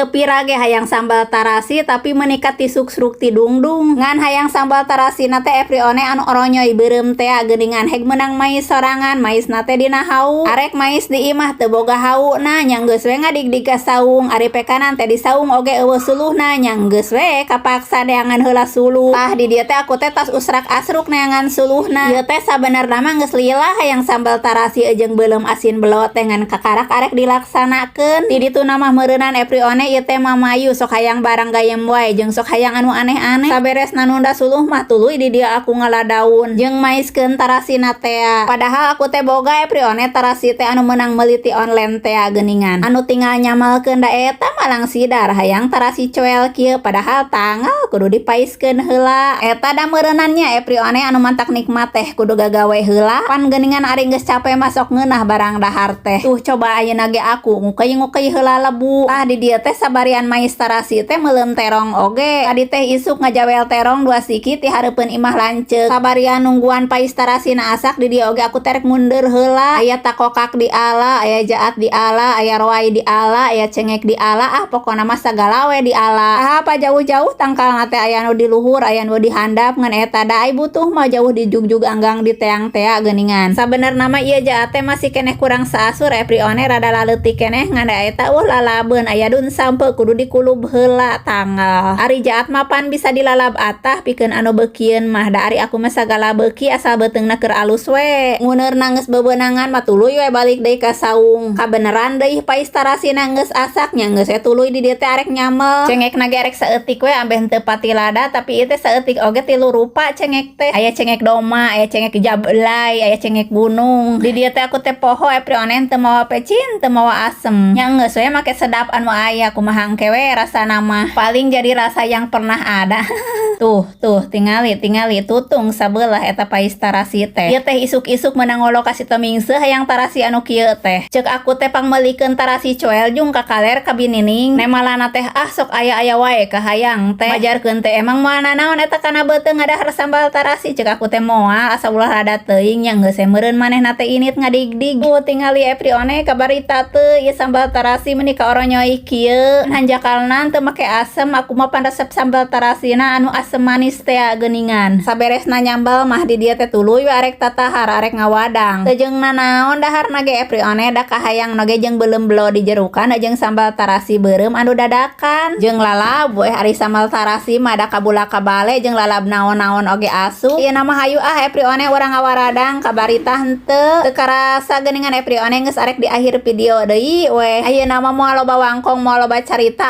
Teu pira ge hayang sambal tarasi, tapi meuni katisuk-sruk ti dungdung. Ngan hayang sambal tarasi na teh Efrione anu oronyoy beureum teh geuningan, heg meunang mais sorangan, maisna teh dina hawu. Arek mais di imah teu boga hawu na, nya geus we ngadigdig ka saung. Ari pekanan teh di saung oge euweuh suluhna, nya geus we kapaksa neangan heula suluh. Tah, di dieu teh aku teh tas usrak asruk neangan suluhna. Ieu teh sabenerna mah geus lila hayang sambal tarasi jeung beuleum asin belo teh, ngan kakarak arek dilaksanakeun. Di ditu mah meureunan Efrione ieu teh mamayu, sok hayang barang gayem wae jeung sok hayang anu aneh-aneh. Saberes nanunda suluh mah, tuluy di dieu aku ngala daun jeung maiskeun tarasina tea. Padahal aku teh boga, Efrione, tarasi teh anu meunang meuli ti online tea geuningan, anu tinggal nyamelkeun. Da eta malang sidar hayang tarasi coel kieu, padahal tanggal kudu dipaiskeun heula. Eta da meureunannya Efrione, anu mantak nikmat teh kudu gagawe heula. Pan geuningan ari geus cape mah sok ngeunah barang dahar teh. Tuh, coba ayeuna ge aku ngukeuy-ngukeuy heula lebu. Tah, di dieu teh sabarian mais tarasi teh meuleum terong oge. Tadi teh isuk ngajawel terong dua siki ti hareupeun imah lanceuk. Sabarian nungguan pais tarasina asak, di dieu oge aku terek mundur heula. Aya takokak di ala, aya jaat di ala, aya roai di ala, aya cengek di ala, ah pokona mah sagala we di ala. Ah, apa jauh-jauh tangkalna teh, aya nu di luhur, aya nu di handap, ngan eta da ai butuh mah jauh di jugjug anggang di teang tea geuningan. Sabenerna mah ieu jaat teh masih keneh kurang saasur, Efrione, rada laleutik keneh, ngan da eta euweuh lalabeun, aya dun sampe kudu dikulub heula tanggal. Ari jaat mah pan bisa dilalab atah pikeun anu beukieun mah, da ari aku mah sagala beuki asal beuteungna keur alus we. Nguneurna geus bebeunangan mah, tuluy we balik deui ka saung. Kabeneran deui pais tarasina geus asak, nya geus we tuluy di dieu teh arek nyamel. Cengekna ge arek saeutik we ambeh henteu patilada, tapi ieu teh saeutik oge tilu rupa cengek teh. Aya cengek doma, aya cengek jablay, aya cengek gunung. Di dieu teh aku teh poho, Efrione, teu mawa pecin, teu mawa asem. Nya geus we make sedap anu aya, kumaha engke we rasana mah. Paling jadi rasa yang pernah ada. Tuh, tuh, tingali, tingali tutung sabelah eta pais tarasi teh. Ieu teh isuk-isuk meunang ngolok ka si Tomingseuh hayang tarasi anu kieu teh. Ceuk aku teh pangmeulikeun tarasi coel jung ka kaler ka binining. Nemalana teh ah sok aya-aya wae kahayang teh. Majarkeun teh emang moal nanaon eta kana beuteung ngadahar sambal tarasi, ceuk aku teh moal asa ulah rada teuing, nya geus we meureun manehna teh init ngadigdig. Tuh, tingali Efrione, kabarita teu ieu sambal tarasi meuni kaoronyoy kieu. Hanjakalna teu make asem, aku mah pan resep sambal tarasina anu asem manis teh geuningan. Saberesna nyambal mah, di dieu teh tuluy we arek tatahar, arek ngawadang. Teu jeung nanaon daharna ge Efrione, da kahayang oge jeung beuleum belo dijerukan jeung sambal tarasi beureum anu dadakan. Jeung lalab we, ari sambal tarasi mah da kabulak kabale, jeung lalab naon-naon oge asup. Ieu mah hayu ah, Efrione, urang ngawaradang, kabarita henteu? Teu karasa geuningan, Efrione, geus arek di akhir video deui we. Ayeuna mah moal loba wangkong, moal loba carita.